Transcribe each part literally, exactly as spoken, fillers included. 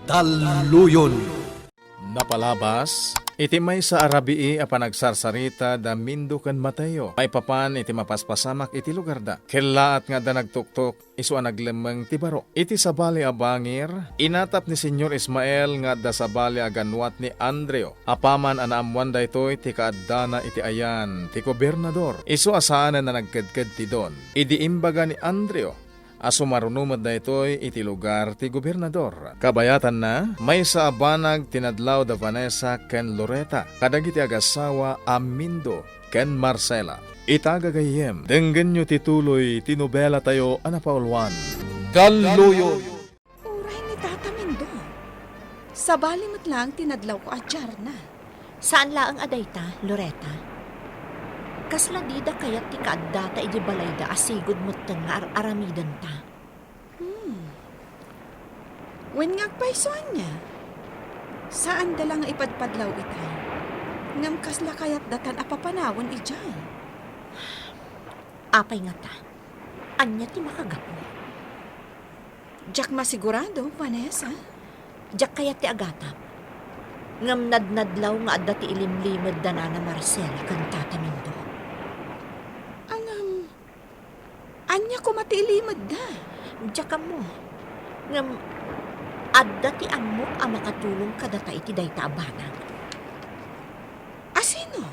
Talluyon. Napalabas iti maysa a rabii a panagsarsarita da Mindo ken Mateo maipapan iti mapaspasamak iti lugarda. Kellaat nga adda nagtuktok isu a naglemmeng ti barok. Iti sabali a bangir, inatap ni Señor Ismael nga adda sabali a ganwat ni Andreo. Apaman a naammoan daytoy ti kaaddana iti ayan ti gobernador, isu a saanen a nagkedked ti don. Idi imbaga ni Andreo a sumaruno met daytoy iti lugar ti gobernador. Kabayatanna, maysa a banag ti nadlaw da Vanessa ken Loreta kadagiti agasawa a Mindo ken Marcela. Ita, gagayyem, denggenyo ti tuloy ti nobelatayo a napauluan. Talluyon. Uray ni Tata Mindo. Sabali met laeng ti nadlawko a diarna. Saan laeng a dayta, Loreta. Kasla dida kayat ti kaaddata idi balayda a sigud metten nga ar-aramidenta. Hmm. Wen nga agpayso ania? Saanda la nga ipadpadlaw itay. Ngem kasla kayatdatan a papanawen idiay? Apay ngata? Ania ti makagapu? Diak masigurado, Vanessa. Diak kayat ti agatap. Ngem nadnadlaw nga adda ti ilimlimed da Nana Marcela ken Tata Mindo. Ngem, ania koma ti ilimedda? Diak ammo. Ngem, adda ti ammok a makatulong kadata iti dayta a banag. A sino?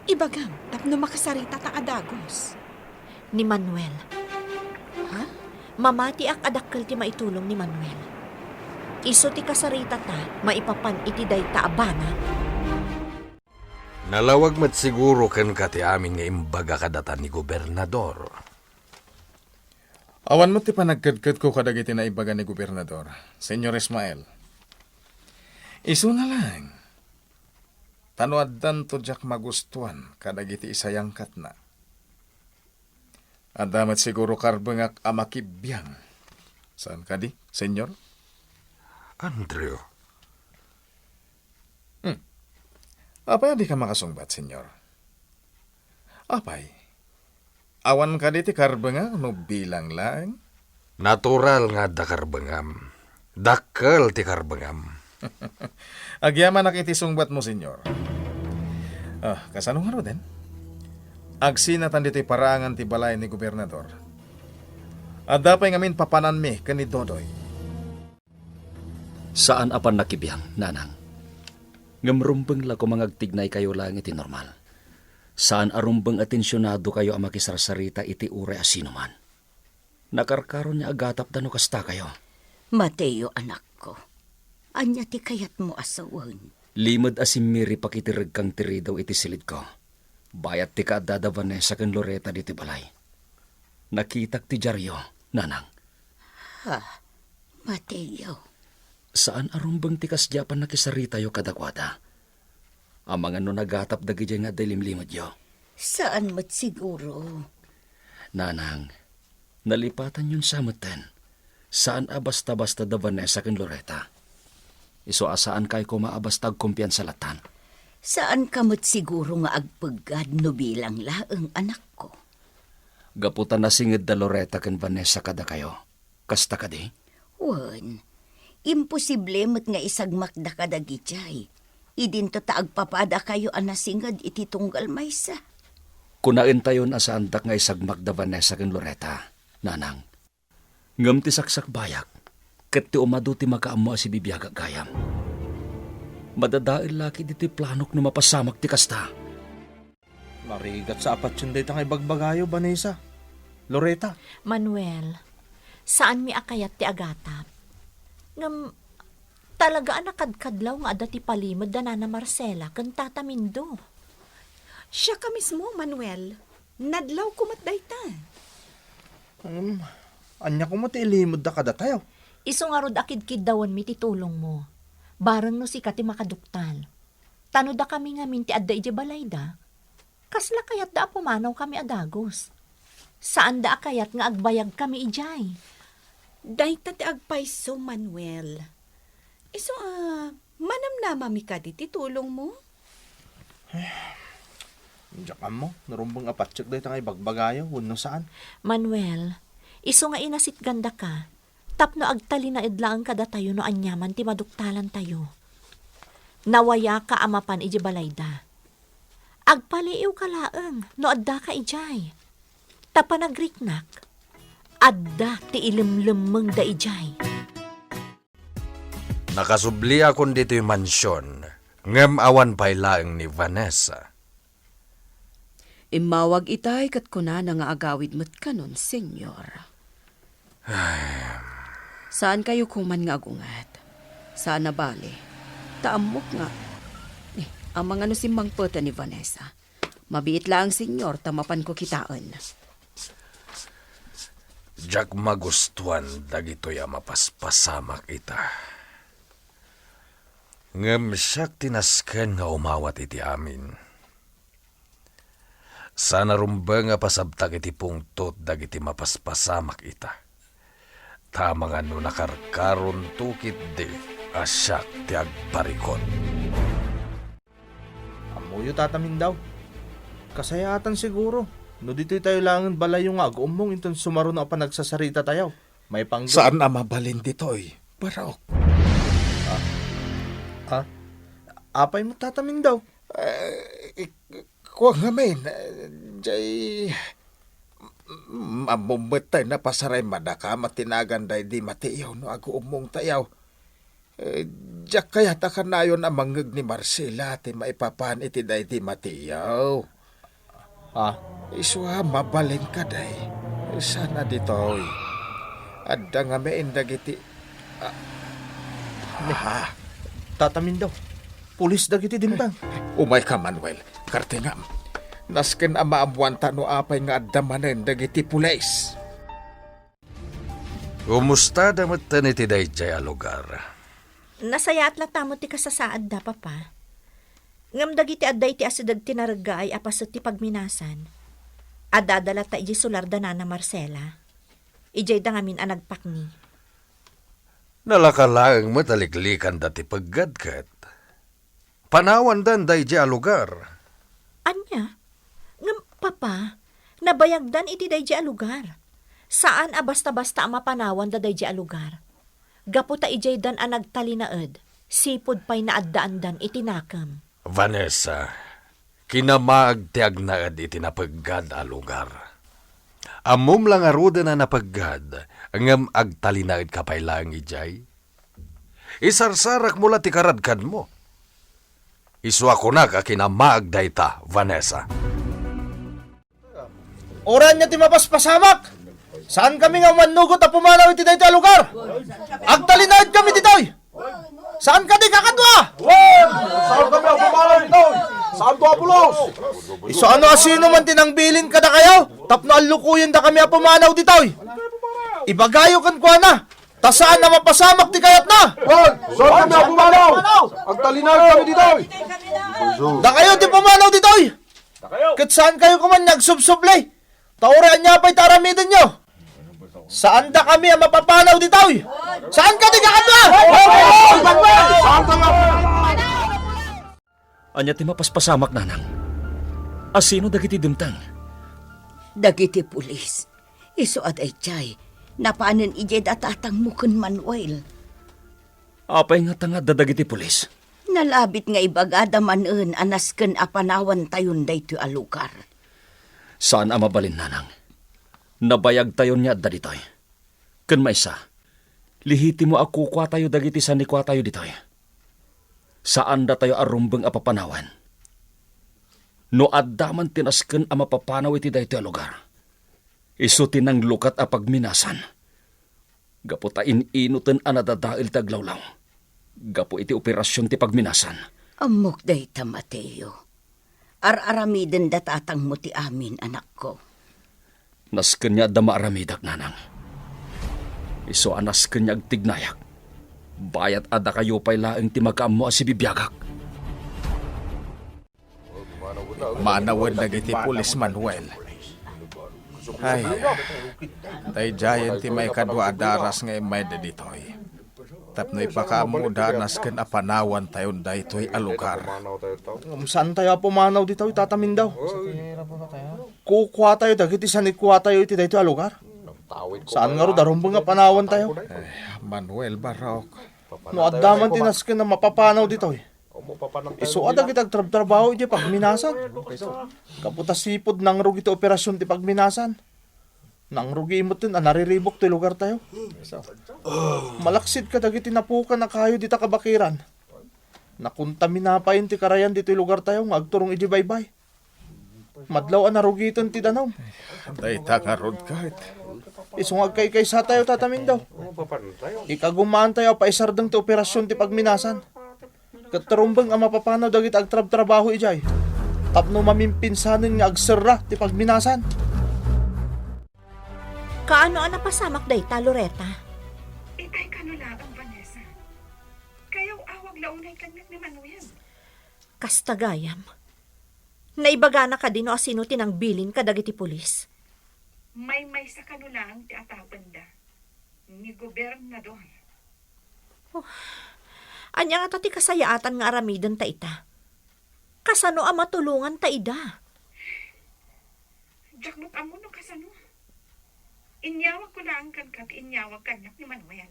Ibagam tapno makasaritata a dagus. Ni Manuel. Ha? Mamatiak a dakkel ti maitulong ni Manuel. Isu ti kasaritata maipapan iti dayta a banag. Nalawag met siguro kenka ti amin nga imbaga kadata ni Gobernador. Awan met ti panagkedkedko kadagiti naibaga ni Gobernador, Señor Ismael. Isuna laeng. Ta no addanto diak magustuan kadagiti isayangkatna, adda met siguro karbengak a makibiang. Saan kadi, Señor? Andrew. Hmm. Apay a dika makasungbat, Señor? Apay, awan kadi ti karbengak no bilang laeng? Natural nga adda karbengam. Dakkel ti karbengam. Agyamanak iti sungbatmo, Señor. Ah, kasano ngaruden? Agsinatan ditoy paraangan ti balay ni Gobernador. Adda pay ngamin papananmi ken ni Dodoy. Saan a pannakibiang, nanang. Ngem rumbeng la koma nga agtignaykayo laeng iti normal. Saan a rumbeng a tensionadokayo a makisarsarita iti uray a sinoman. Nakarkaro nga agatapda no kastakayo. Mateo, anakko, ania ti kayatmo a sawen? Limed a simmiripak iti regkang ti ridaw iti silidko. Bayat ti kaaddada Vanessa ken Loreta ditoy balay. Nakitak ti diario, nanang. Ha? Mateo. Saan a rumbeng ti kasdi a pannakisaritayo kadakuada. Amangan no nagatap dagidiay nga adda ilimlimedyo. Saan met siguro. Nanang, nalipatanyon sa metten. Saan a basta-basta da Vanessa ken Loreta. Isu a saankay koma a basta agkumpiansa lattan. Saanka met siguro nga agpeggad no bilang laeng anakko. Gapu ta nasinged da Loreta ken Vanessa kadakayo. Kasta kadi? Wen, imposible met nga isagmakda kadagidiay. Idinto ta agpapadakayo a nasinged iti tunggal maysa. Kunaentayon a saandak nga isagmak da Vanessa ken Loreta, nanang. Ngem ti saksakbayak, ket ti umadu ti makaammo a sibibiagak gayam. Madadael la ketdi ti planok no mapasamak ti kasta. Narigat sa a patien dayta nga ibagbagayo, Vanessa. Loreta. Manuel, saanmi a kayat ti agatap. Ngem, talaga a nakadkadlaw nga adda ti palimed da Nana Marcela ken Tata Mindo. Siaka mismo, Manuel. Nadlawko met dayta. Ngem, ania koma ti ilimedda kadatayo? Isu ngarud a kidkiddawenmi ti tulongmo. Bareng no sika ti makaduktal. Ta no dakami ngamin ti adda idiay balayda, kasla kayatda a pumanawkami a dagus? Saanda a kayat nga agbayagkami idiay. Dayta ti agpayso, Manuel. Isu a, manamnamami kadi ti tulongmo? Diak ammo, no rumbeng a patiek dayta nga ibagbagayo, wenno saan. Manuel, isu nga inasitgandaka, tapno agtalinaed laeng kadatayo no aniaman ti maduktalantayo. Nawayaka a mapan idiay balayda. Agpaliiwka laeng no addaka idiay. Ta panagriknak, adda ti ilemlemmengda idiay. Nakasubliakon ditoy mansion, ngem awan pay laeng ni Vanessa. Immawag itay ket kunana nga agawid met kanon, Senyor. Ay. Saan kayo kuman nga agunget? Saan a bale? Ta ammok nga, eh, amangan no simmangpeten ni Vanessa. Mabiit laeng, Senyor, ta mapanko kitaen. Diak magustuan dagitoy a mapaspasamak ita. Ngem siak ti nasken nga umawat iti amin. Saan a rumbeng a pasabtak iti pungtot dagiti mapaspasamak ita. Ta amangan no nakarkaronto ketdi a siak ti agparikut. Ammoyo, Tata Mindaw. Kasayaatan siguro no ditoy tayo laengen balayyo nga agummong inton sumaruno a panagsasarita tayo. Maipanggep. Saan a mabalin ditoy, Barok. Ah? Ah? Apay met, Tata Mindaw? Eh, ik-, kua ngamin, eh, jay, mm, ammom met tay napasaray madakam a tinagan daydi Mateo no aguummong tayo. Eh, diak kayat a kanayon a mangngeg ni Marcela ti maipapan iti daydi Mateo. Ah. Isu a mabalin kadi. Saan a ditoy. Adda ngamin dagiti, ah, Tata Mindaw, pulis dagiti dimtang. Umayka, Manuel. Kartingam. Nasken a maammuanta no apay nga adda manen dagiti pulis. Kumustada metten iti daydiay a lugar? Nasayaat latta met ti kasasaadda, Papa. Ngem dagiti adda iti asideg ti nareggaay a paset ti pagminasan, addada latta idiay solar da Nana Marcela. Idiay da ngamin a nagpakni. Nalaka laeng met a liklikanda ti peggad ket. Panawandan daydiay a lugar. Ania? Ngem, Papa, nabayagdan iti daydiay a lugar. Saan a basta-basta a mapanawanda daydiay a lugar. Gapu ta idiaydan a nagtalinaed, sipud pay naaddaandan iti nakem. Vanessa, kinamaag ti agnaed iti napeggad a lugar. Ammom la ngaruden a napeggad, ngem agtalinaedka pay laeng idiay? Isarsarakmo la ti karadkanmo. Isu a kunak a kinamaag dayta, Vanessa. Uray ania ti mapaspasamak? Saan kami nga umannugot a pumanaw iti daytoy a lugar. Agtalinaed kami ditoy. Saan kadi kakadua? Saan kami a pumanaw ditoy? Saan to a pulos? Isu ano a sino man ti nangbilin kadakayo tapno allukoyenda kami a pumanaw ditoy? Ibagayo kenkuana. Ta saan a mapasamak ti kayatna. Wen, saan kami a pumanaw? Agtalinaed kami ditoy. Dakayo ti pumanaw ditoy. Ket saan kayo koman nga agsubsubli. Ta uray ania pay ti aramidenyo, saanda kami a mapapanaw ditoy. Saan kadi kakadua? Saan kami a pumanaw? Ania ti mapaspasamak, nanang? Asino dagiti dimteng? Dagiti pulis. Isu a daydiay, napanen idiay da tatangmo ken Manuel. Apay ngata nga adda dagiti pulis? Nalabit nga ibagada manen a nasken a panawantayon daytoy a lugar. Saan a mabalin, nanang. Nabayagtayon nga adda ditoy. Ken maysa, lehitimo a kukuatayo dagiti sanikuatayo ditoy. Saandatayo a rumbeng a papanawen. No adda man ti nasken a mapapanaw iti daytoy a lugar, isu ti nanglukat a pagminasan. Gapu ta in-inoten a nadadael ti aglawlaw gapu iti operasion ti pagminasan. Ammok dayta, Mateo. Ar-aramiden da tatangmo ti amin, anakko. Nasken nga adda maaramidak, nanang. Isu a nasken nga agtignayak. Bayat a dakayo pay laeng ti makaammo a sibibiagak. Manawen dagiti pulis, Manuel. Ay, daydiayen ti maikadua a daras nga immayda ditoy. Tapno ipakaammoda a nasken a panawantayon daytoy a lugar. Ngem saantayo a pumanaw ditoy, Tata Mindaw. Kukuatayo dagiti sanikuatayo iti daytoy a lugar. Saan ngarud a rumbeng a panawantayo? Eh, Manuel Barraok. No adda man ti nasken a mapapanaw ditoy, isu a dagiti agtrabtrabaho idiay pagminasan. Gapu ta sipud nangrugi ti operasion ti pagminasan, nangrugi metten a nariribuk ti lugartayo. Malaksid kadagiti napukan a kayo dita kabakiran, nakontamina pay ti karayan ditoy lugartayo nga agturong idiay baybay. Madlaw a narugiten ti danum. Dayta ngarud ket. Isu nga agkaykaysatayo, Tata Mindo. Ikagumaantayo a paisardeng ti operasion ti pagminasan. Ket rumbeng a mapapanaw dagiti agtrabtrabaho idiay tapno mamimpinsanen nga agserra ti pagminasan. Kaano a napasamak dayta, Loretta? Itay kano laeng, Vanessa. Kayaw awag la unay kaniak ni Manuel. Kasta gayam. Naibagana kadi no asino ti nangbilin kadagiti pulis? Maymaysa kano laeng ti atapenda. Ni gobernador. Oh, ania ngata ti kasayaatan nga aramidenta ita? Kasano a matulonganta ida? Diak met ammo no kasano. Inyawagko laeng kenka ti inyawag kaniak ni Manuel.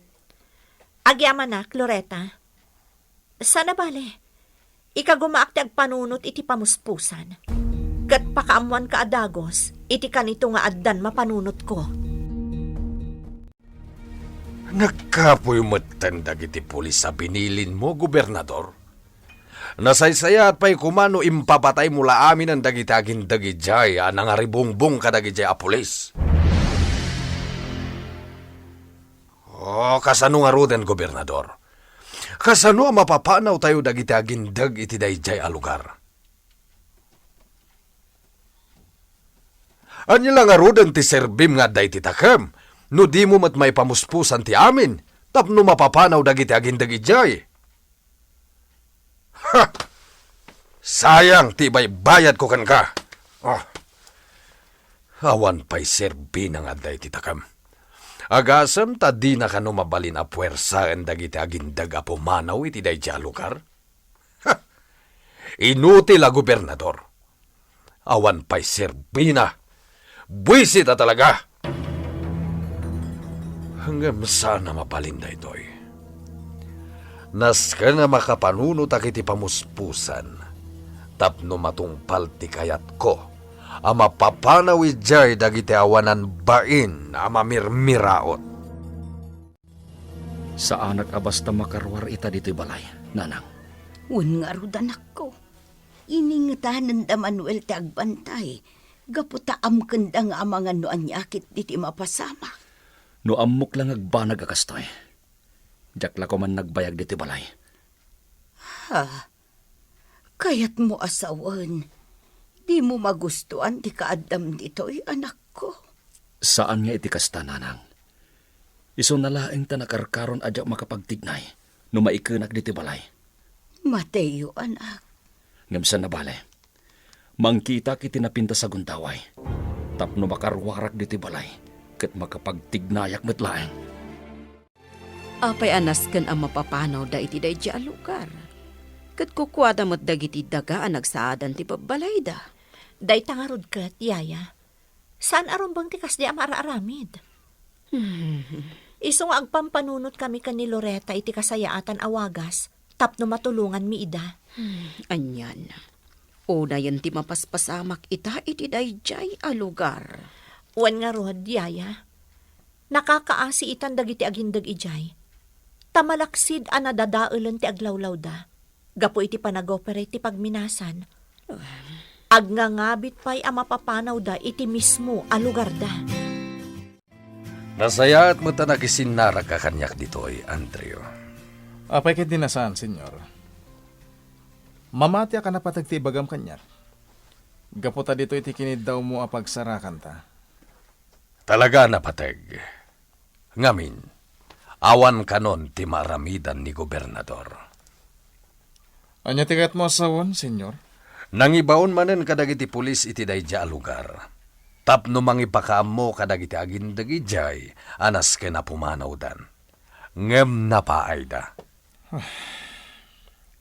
Agyamanak, Loretta. Saan a bale, ikagumaak ti agpanunot iti pamuspusan, ket pakaammoanka a dagus iti kanito nga addan mapanunotko. Nagkapuy metten dagiti pulis a binilinmo, Gobernador. Nasaysayaat pay koma no impapataymo la aminen dagiti agindeg idiay a nangaribungbong kadagidiay a pulis. Oh, kasano ngaruden, Gobernador? Kasano a mapapanawtayo dagiti agindeg iti daydiay a lugar? Ania la ngaruden ti serbim nga adda iti takem no dimo met maipamuspusan ti amin tapno mapapanaw dagiti agindeg idiay? Ha! Sayang ti ibaybayadko kenka. Ah. Awan pay serbina nga adda iti takem. Agasem ta dina kano mabalin a puersaen dagiti agindeg a pumanaw iti daydiay a lugar. Ha! Inutil a gobernador. Awan pay serbina. Buisit a talaga. Ngem saan a mabalin daytoy. Nasken a makapanunotak iti pamuspusan tapno matungpal ti kayatko a mapapanaw idiay dagiti awanan bain a mamirmiraot. Saanak a basta makaruar ita ditoy balay, nanang. Wen ngarud, anakko. Iningetanen da Manuel ti agbantay, gapu ta amkenda nga amangan no ania ketdi ti mapasamak. No ammok la nga agbanag a kastoy, diak la koman nagbayag ditoy balay. Ha? Kayatmo a sawen, dimo magustuan ti kaaddam ditoy, anakko? Saan nga iti kasta, nanang. Isuna laeng ta nakarkaron a diak makapagtignay no maikenak ditoy balay. Mateyo, anak. Ngem saan a bale, mangkitak iti napintas a gundaway tapno makaruarak ditoy balay ket makapagtignayak met laeng. Apay a nasken a mapapanawda iti daydiay a lugar? Ket kukuada met dagiti daga a nagsaadan ti babbalayda. Dayta ngarud ket, yaya. Saan a rumbeng ti kasdi a maar-aramid. Hmm. Isu nga agpampanunotkami ken ni Loretta iti kasayaatan a wagas tapno matulonganmi ida. Hmm, anian. Unayen ti mapaspasamak ita iti daydiay a lugar. Wen ngarud, yaya. Nakakaasi itan dagiti agindeg idiay. Ta malaksid a nadadaelen ti aglawlawda gapu iti panag-operate ti pagminasan. Agngangabit pay a mapapanawda iti mismo a lugarda. Nasayaat met a nagisinnarak a kaniak ditoy, Andrew. Apay ketdi a saan, Señor? Mamatiak a napateg ti ibagam kaniak. Gapu ta ditoy ti kiniddawmo a pagsarakanta. Talaga a napateg. Ngamin, awan kanon ti maaramidan ni gobernador. Ania ti kayatmo a sawen, Señor? Nangibaon manen kadagiti pulis iti daydiay a lugar tapno mangipakaammo kadagiti agindeg idiay a nasken a pumanawdan. Ngem napaayda.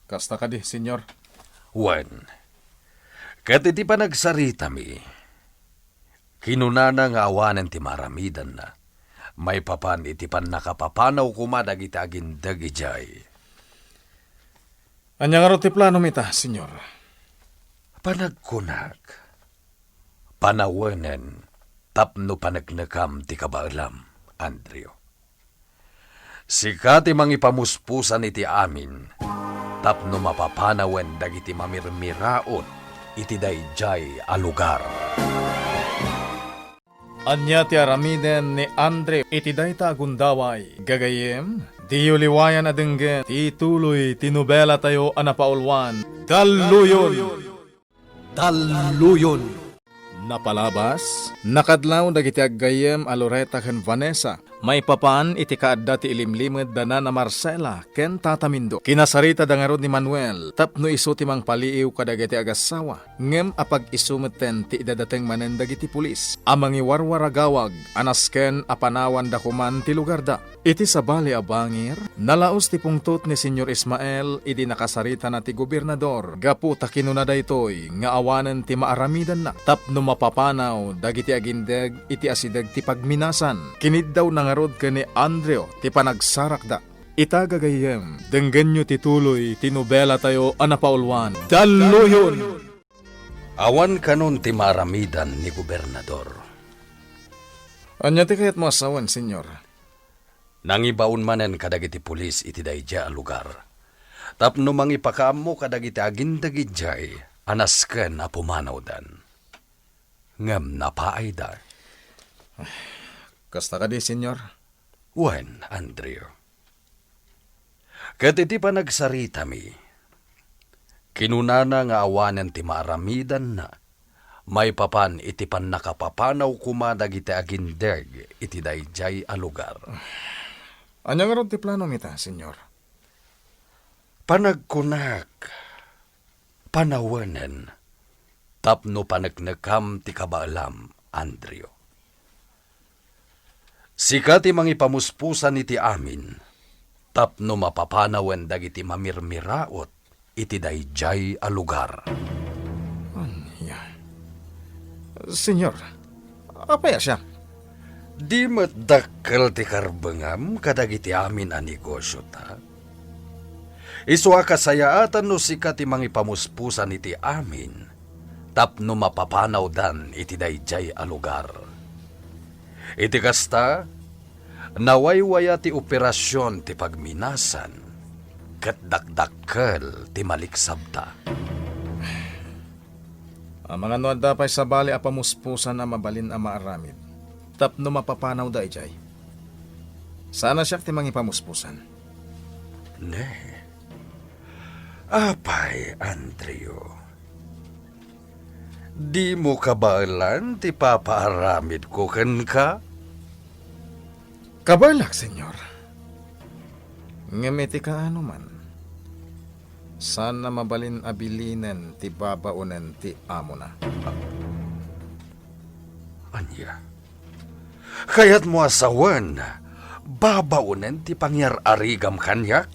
Kasta kadi, Señor? Wen, ket iti panagsaritami, kinunana nga awanen ti maaramidanna. maipapan iti pannakapapanaw koma dagiti agindeg idiay. Ania ngarud ti planom ita, Señor? Panagkunak, panawenen tapno paneknekam ti kabaelam, Andrew. Sika ti mangipamuspusan iti amin tapno mapapanawen dagiti mamirmiraot iti daydiay a lugar. Ania ti aramiden ni Andrew iti dayta a gundaway? Gagayyem, diyo liwayan a denggen ti tuloy ti nobelatayo a napauluan, Dalluyon! Dalluyon! Napalabas, nakadlaw dagiti aggayyem a Loretta ken Vanessa. Maipapan iti kaadda ti ilimlimed da Nana Marcela ken Tata Mindo, kinasarita da ngarud ni Manuel tapno isu ti mangpaliiw kadagiti agassawa. Ngem apag-isu metten ti idadateng manen dagiti pulis a mangiwarwaragawag a nasken a panawan da koman ti lugarda. Iti sabali a bangir, nalaus ti pungtot ni Señor Ismael idi nakasaritana ti gobernador gapu ta kinuna daytoy nga awanen ti maaramidanna tapno mapapanaw dagiti agindeg iti asideg ti pagminasan. Kiniddawna ngarud ken ni Andrew ti panagsarakda. Ita gagayyem, denggenyo ti tuloy ti nobelatayo a napauluan, Dalluyon! Awan kanon ti maaramidan ni gobernador. Ania ti kayatmo a sawen, Señor? Nangibaon manen kadagiti pulis iti daydiay a lugar tapno mangipakaammo kadagiti agindeg idiay a nasken a pumanawdan. Ngem napaayda. Kasta kadi, Señor? Wen, Andrew. Ket iti panagsaritami, kinunana nga awanen ti maaramidanna maipapan iti pannakapapanaw koma dagiti agindeg iti daydiay a lugar. Ania ngarud ti planom ita, Señor? Panagkunak, panawenen tapno paneknekam ti kabaelam, Andrew. Sika ti mangipamuspusan iti amin tapno mapapanawen dagiti mamirmiraot iti daydiay a lugar. Ania? Señor, apay a siak? Di met dakkel ti karbengam kadagiti amin a negosiota? Isu a kasayaatan no sika ti mangipamuspusan iti amin tapno mapapanawdan iti daydiay a lugar. Iti kasta, nawaywaya ti operasion ti pagminasan, ket dakdakkel ti maliksabta. Amangan no adda pay sabali a pamuspusan a mabalin a maaramid tapno mapapanawda idiay. Saan a siak ti mangipamuspusan. Ne. Apay, Andrew, dimo kabaelan ti papaaramidko kenka? Kabaelak, Señor. Ngem iti kaano man, saan a mabalin a bilinen ti babaonen ti amona. Ania? Kayatmo a sawen, babaonen ti pangyar-arigam kaniak?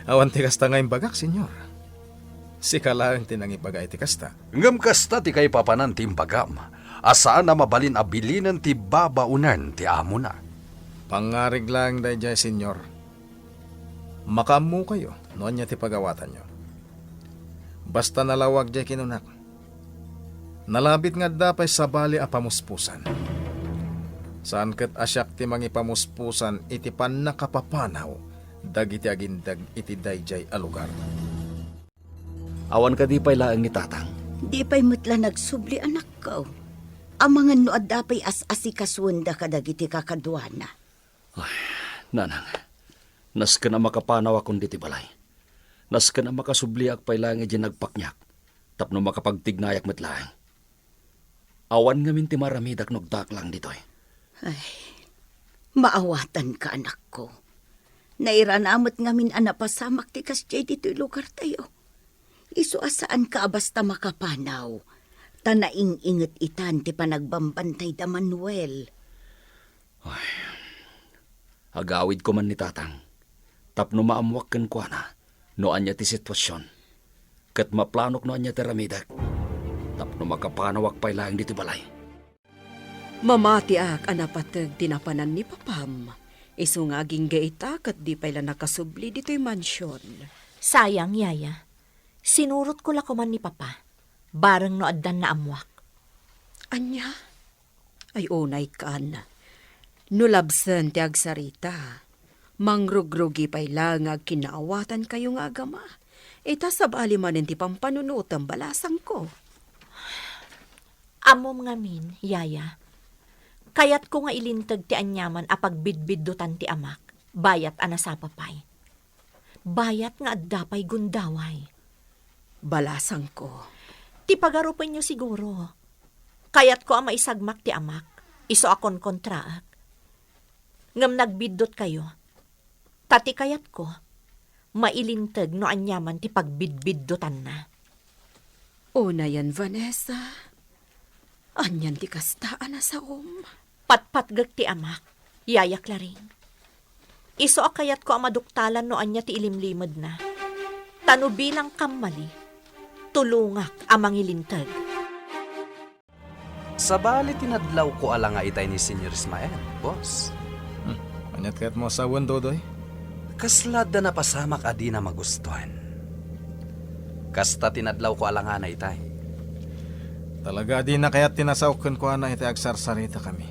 Awan ti kasta nga imbagak, Señor. Sika laeng ti nangibaga iti kasta. Ngem kasta ti kaipapanan ti imbagam, a saan a mabalin a bilinen ti babaonen ti amona. Pangngarig laeng daydiay, Señor. Makaammokayo no ania ti pagawatanyo. Basta nalawag diay kinunak. Nalabit nga adda pay sabali a pamuspusan. Saan ket a siak ti mangipamuspusan iti pannakapapanaw dagiti agindeg iti daydiay a lugar. Awan kadi pay laeng ni Tatang? Di pay met la nagsubli, anakko. Amangan no adda pay as-asikasuenda kadagiti kakaduana. Ay, nanang, nasken a makapanawakon diti balay. Nasken a makasubliak pay laeng idiay nagpakniak tapno makapagtignayak met laeng. Awan ngamin ti maaramidak no agdaak laeng ditoy. Ay, maawatanka, anakko. Nairana met ngamin a napasamak ti kasdiay ditoy lugartayo. Isu a saanka a basta makapanaw, ta naing-inget itan ti panagbambantay da Manuel. Ay, agawidko man ni Tatang tapno maammoak kenkuana no ania ti situasion, ket maplanok no ania ti aramidek tapno makapanawak pay laeng ditoy balay. Mamatiak a napateg ti napanan ni papam. Isu nga agingga ita ket di pay la nakasubli ditoy mansion. Sayang, Yaya. Sinurotko la koman ni Papa, bareng no addan naammoak. Ania? Ay, unay kan. No labsen ti agsarita, mangrugrugi pay la nga agkinaawatankayo nga agama. Ita sabali manen ti pampanunotem, balasangko. Ammom ngamin, Yaya. Kayatko nga ilinteg ti aniaman a pagbidbiddutan ti amak, bayat a nasapa pay. Bayat nga adda pay gundaway. Balasangko. Ti pagarupenyo siguro. Kayatko a maisagmak ti amak, isu a konkontraek. Ngem nagbiddutkayo. Ta ti kayatko, mailinteg no aniaman ti pagbidbiddutanna. Unayen, Vanessa. Anian ti kasta a nasaom? Patpatgek ti amak, Yaya Claring. Isu a kayatko a maduktalan no ania ti ilimlimedna. Ta no bilang kammali, tulongak a mangilinteg. Sabali, tinadlawko a langa itay ni Señor Ismael, boss. Hmm. Aniat kayatmo a sawen, Dodoy? Kasla adda napasamak a dina magustuan. Kasta tinadlawko a langana itay. Talaga a dina kayat ti nasaok kenkuana iti agsarsaritakami,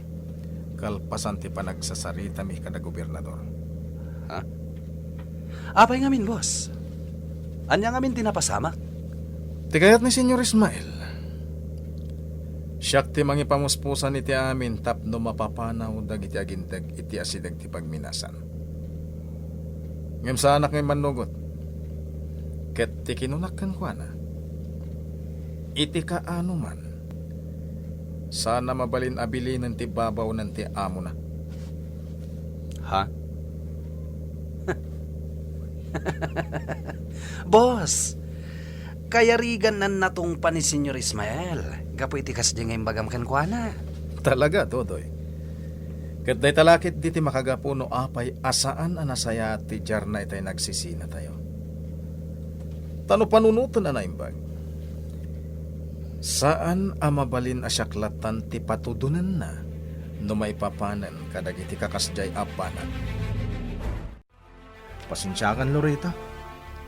kalpasan ti panagsasaritami kada gobernador. Ha? Apay ngamin, boss? Ania ngamin ti napasamak? Ti kayat ni Señor Ismael, siak ti mangipamuspusan iti amin tapno mapapanaw dagiti aginteg iti asideg ti pagminasan. Ngem saanak nga immannugot. Ket ti kinunak kenkuana, iti kaano man, saan a mabalin a bilinen ti babaonen ti amona. Ha? Boss, kayarigan nan natungpa ni Señor Ismael gapu iti kasdiay nga imbagam kenkuana. Talaga, Dodoy. Ket dayta la ketdi ti makagapu no apay a saan a nasayaat ti diarna itay nagsisinatayo. Ta no panunoten a naimbag, saan a mabalin a siak lattan ti patudonenna no maipapanen kadagiti kakasdiay a banag. Pasensiakan, Loreta.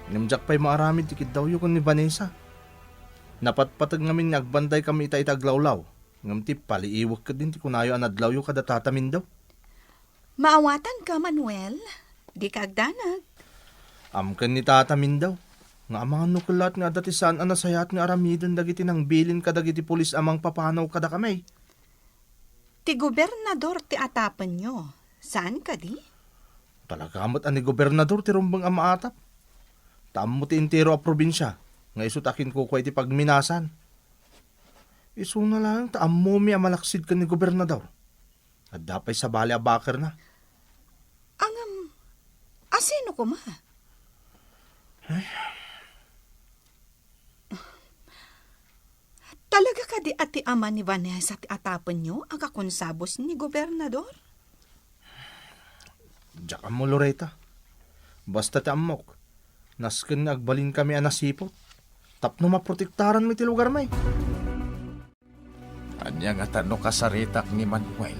Ngem diak pay maaramid ti kiddawyo ken ni Vanessa. Napatpateg ngamin nga agbantaykami ita iti aglawlaw, ngem ti paliiwek ketdin ti kunayo a nadlawyo kada Tata Mindaw. Maawatanka, Manuel. Dika agdanag. Amken ni Tata Mindaw nga amangan no kellaat nga adda ti saan a nasayaat nga aramiden dagiti nangbilin kadagiti pulis a mangpapanaw kadakami. Ti gobernador ti atapenyo, saan kadi? Talaga met a ni gobernador ti rumbeng a maatap. Ta ammo ti entero a probinsia nga isu ti akinkukua iti pagminasan. Isuna laeng ta ammomi a malaksid ken ni gobernador. Adda pay sabali a bakerna. Ngem, asino koma? Ay. Talaga kadi a ti ama ni Vanessa ti atapenyo, a kakonsabos ni gobernador? Diak ammo, Loreta. Basta ti ammok, nasken nga agbalinkami a nasiput tapno maprotektaranmi ti lugarmi. Ania ngata no kasaritak ni Manuel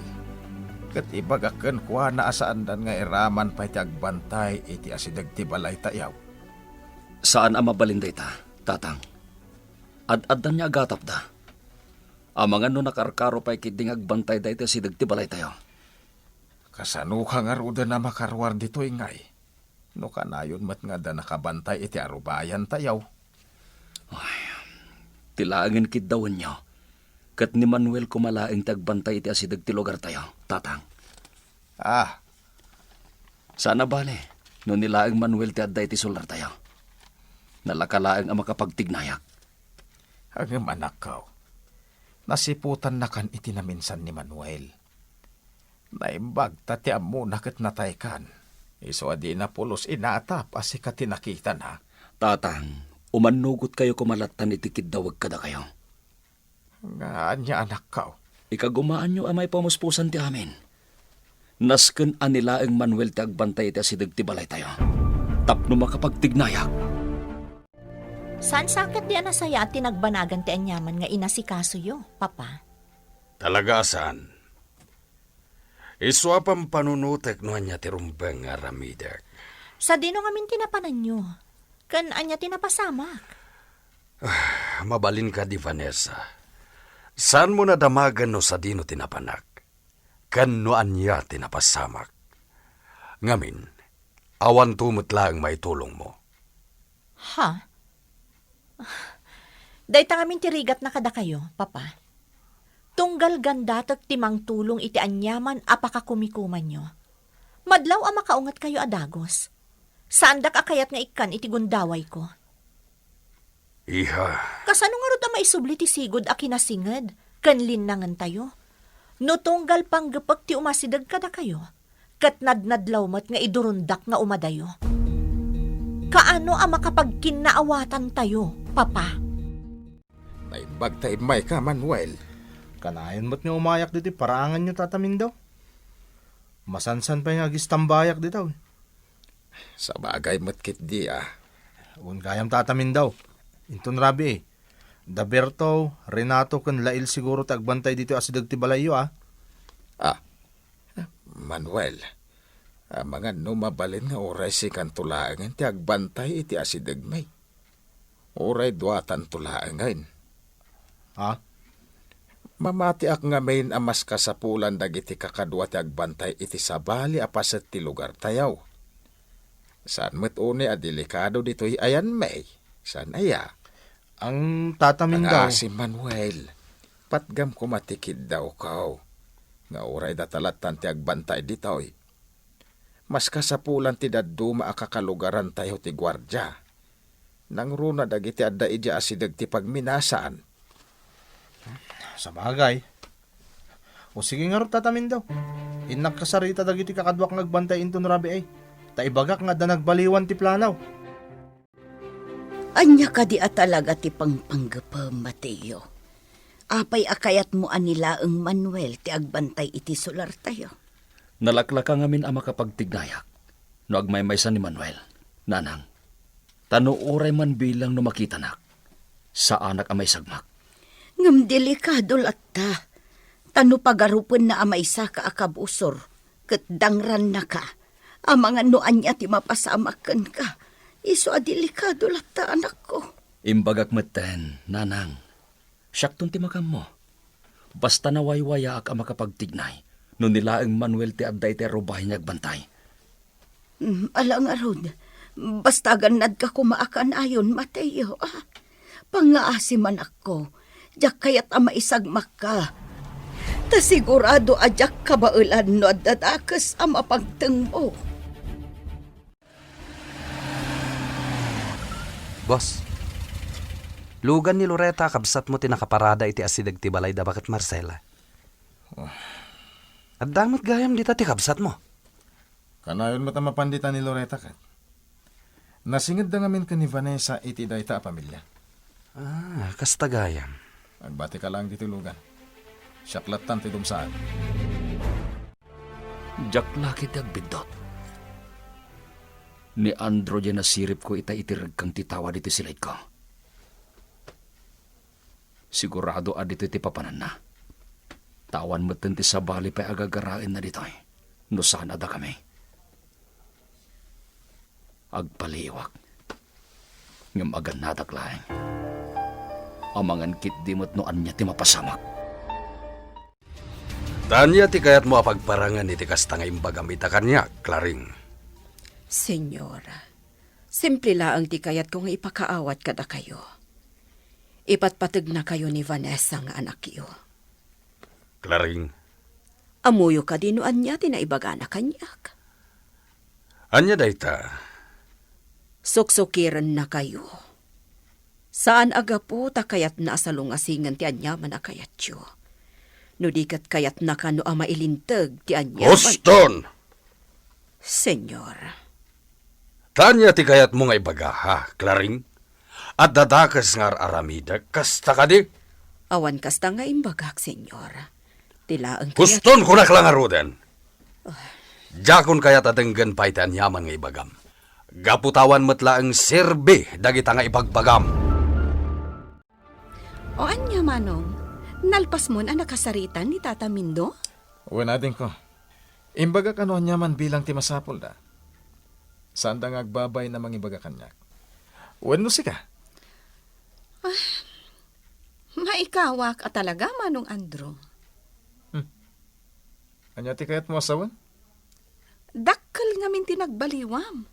ket ibagak kenkuana a saandan nga iraman pay ti agbantay iti asideg ti balaytayo? Saan a mabalin dayta, Tatang. Ad-addan nga agatapda. Amangan no nakarkaro pay ketdi nga agbantayda iti asideg ti balaytayo. Kasanoka ngaruden a makaruar ditoy, ngay? No kanayon met nga adda nakabantay iti arubayantayo. Ay, ti laengen kiddawenyo, ket ni Manuel koma laeng ti agbantay iti asideg ti lugartayo, Tatang. Ah. Saan a bale, no ni laeng Manuel ti adda iti sulartayo. Nalaka laeng a makapagtignayak. Ngem, anakko, nasiputannakan iti naminsan ni Manuel. Naimbag ta ti ammona ket nataykan. Isu a dina pulos inatap a sika ti nakitana. Tatang, umannugotkayo koma lattan iti kiddaweg kadakayo. Nga ania, anakko? Ikagumaanyo a maipamuspusan ti amin. Nasken a ni laeng Manuel ti agbantay iti asideg ti balaytayo. Tapno makapagtignayak. Saan sa ketdi a nasayaat ti nagbanagan ti aniaman nga inasikasoyo, Papa? Talaga a saan. Isu a pampanunotek no ania ti rumbeng nga aramidek. Sadino ngamin ti napananyo? Ken ania ti napasamak? Mabalin kadi, Vanessa. Saanmo nadamagen no sadino ti napanak, ken no ania ti napasamak. Ngamin, awanto met laeng maitulongmo. Ha? Dayta ngamin ti rigatna kadakayo, Papa. Tunggal gandatek ti mangtulong iti aniaman a pakakumikumanyo. Madlaw a makaungetkayo a dagus. Saandak a kayat nga ikkan iti gundawayko. Iha. Kasano ngarud a maisubli ti sigud a kinasinged ken linnangentayo? No tunggal panggepek ti umasideg kadakayo, ket nadnadlaw met nga idurondak nga umadayo. Kaano a makapagkinnaawatantayo, Papa? Naimbag ta immayka, Manuel. Kanayon met nga umayak ditoy paraanganyo, Tata Mindo. Masansan pay nga agistambayak ditoy. Sabagay met ketdi a. Wen gayam, Tata Mindo. Inton rabii, da Berto, Renato, ken Lail siguro ti agbantay ditoy asideg ti balayyo a. Ah, Manuel, amangan no mabalin nga uray sikanto laengen ti agbantay iti asidegmi. Uray duatanto laengen. Ha? Mamatiak ngamin a mas kasapulan dagiti kakadua ti agbantay iti sabali a paset ti lugartayo. Saan met unay a delikado ditoy ayanmi. Saan aya? Ang Tata Mindaw. Angasi, Manuel, patgam koma ti kiddawko nga uray data lattan ti agbantay ditoy. Mas kasapulan ti dadduma a kakalugarantayo ti guardia. Nangruna dagiti adda idiay asideg ti pagminasaan. Sabagay. O sige ngarud, Tata Mindaw. Innak kasarita dagiti kakaduak nga agbantay inton rabii, ta ibagak nga adda nagbaliwan ti planaw. Ania kadi a talaga ti pangpanggepem, Mateo? Apay a kayatmo a ni laeng Manuel ti agbantay iti solartayo? Nalaklaka ngamin a makapagtignayak no agmaymaysa ni Manuel, nanang. Ta no uray man bilang no makitanak, saanak a maisagmak. Ngem delikado latta, ta no pagarupenna a maysaka a kabusor ket dangrannaka, amangan no ania ti mapasamak kenka, isu a delikado latta, anakko. Imbagak metten, nanang, siakton ti makammo. Basta nawaywayaak a makapagtignay no ni laeng Manuel ti adda iti arubayan nga agbantay. Mm, ala ngarud, basta agannadka koma a kanayon, Mateo, a? Pangngaasi, anakko, diak kayat a maisagmakka. Ta sigurado a diak kabaelan no adda dakes a mapagtengmo. Boss, lugan ni Loreta a kabsatmo ti nakaparada iti asideg ti balay da baket Marcela. Oh. Adda met gayam dita ti kabsatmo. Kanayon met a mapan dita ni Loreta ket. Nasingedda ngamin ken ni Vanessa iti dayta a pamilia. Ah, kasta gayam. Agbatika laeng ditoy lugan. Siak lattan ti dumsaan. Diak la ketdi agbiddut. Ni Andrew diay nasiripko ita iti regkang ti tawa ditoy silidko. Sigurado a ditoy ti papananna. Ta awan metten ti sabali pay a gagaraenna ditoy no saan a dakami. Agpaliiwak, ngem agannadak laeng. Amangan ketdi met no ania ti mapasamak. Ta ania ti kayatmo a pagparangen iti kasta nga imbagam ita kaniak, Claring? Señor, simple laeng ti kayatko nga ipakaawat kadakayo. Ipatpategnakayo ni Vanessa nga anakyo. Claring. Ammoyo kadi no ania ti naibagana kaniak? Ania dayta? Suksukirennakayo. Saan a gapu ta kayatna a salungasingen ti aniaman a kayatyo. No di ket kayatna kano a mailinteg ti aniaman. Huston! Señor. Ta ania ti kayatmo nga ibaga, ha, Claring? Adda dakes nga ar-aramidek, kasta kadi? Awan kasta nga imbagak, Señor. Ti laeng kayat- Huston, kunak la ngaruden. Diakon kayat a denggen pay ti aniaman nga ibagam. Gapu ta awan met laeng serbi dagita nga ibagbagam. O ania, Manong? Nalpasmon a nakasaritan ni Tata Mindo? Wen, adingko. Imbagak no aniaman bilang ti masapulda. Saanda nga agbabain a mangibaga kaniak. Wenno sika? Maikawak a talaga, Manong Andrew. Hmm. Ania ti kayatmo a sawen? Dakkel ngamin ti nagbaliwam.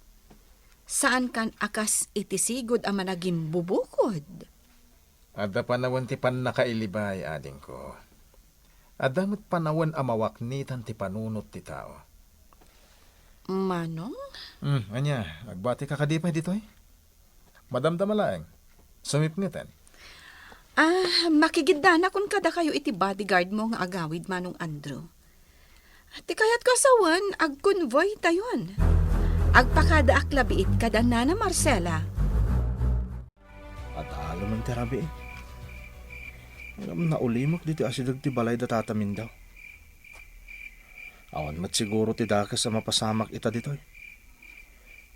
Saankan a kas iti sigud a managimbubukod. Adda panawen ti pannakailibay, adingko. Adda met panawen a mawaknitan ti panunot ti tao. Manong? Hmm, ania, agbatika kadi pay ditoy? Madamdama laeng. Sumipngeten. Ah, makigiddanakon kadakayo iti bodyguard mo nga agawid, Manong Andrew. Ti kayatko a sawen, agkonvoy tayon. Agpakadaak labiit kada Nana Marcela. Adalem ti rabii. Ngem naulimek ditoy asideg ti balay da Tata Mindo. Awan met siguro ti dakes a mapasamak ita ditoy.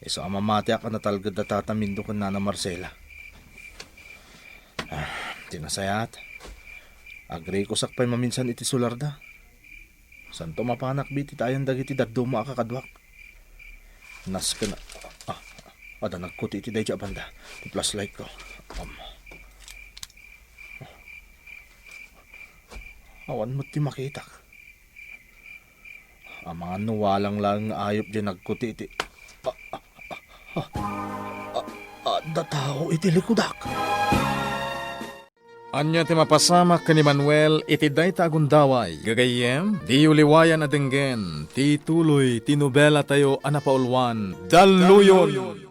Isu a mamatiak a natalged da Tata Mindo ken Nana Marcela. Ah, ti nasayaat, agrikosak pay maminsan iti solarda. Santo mapanak bi ti tayan dagiti dadduma a kakaduak. Nasken a, ah, adda nagkuti iti daydi a banda. Ti flashlight ko. Um. Awan met ti makitak. Amangan no walang laeng nga ayup diay nagkuti iti, ah, ah, ah, ah, adda tao iti likudak. Ania ti mapasamak ken ni Manuel iti dayta a gundaway? Gagayyem, diyo liwayan a denggen ti tuloy ti nobelatayo a napauluan, Dalluyon!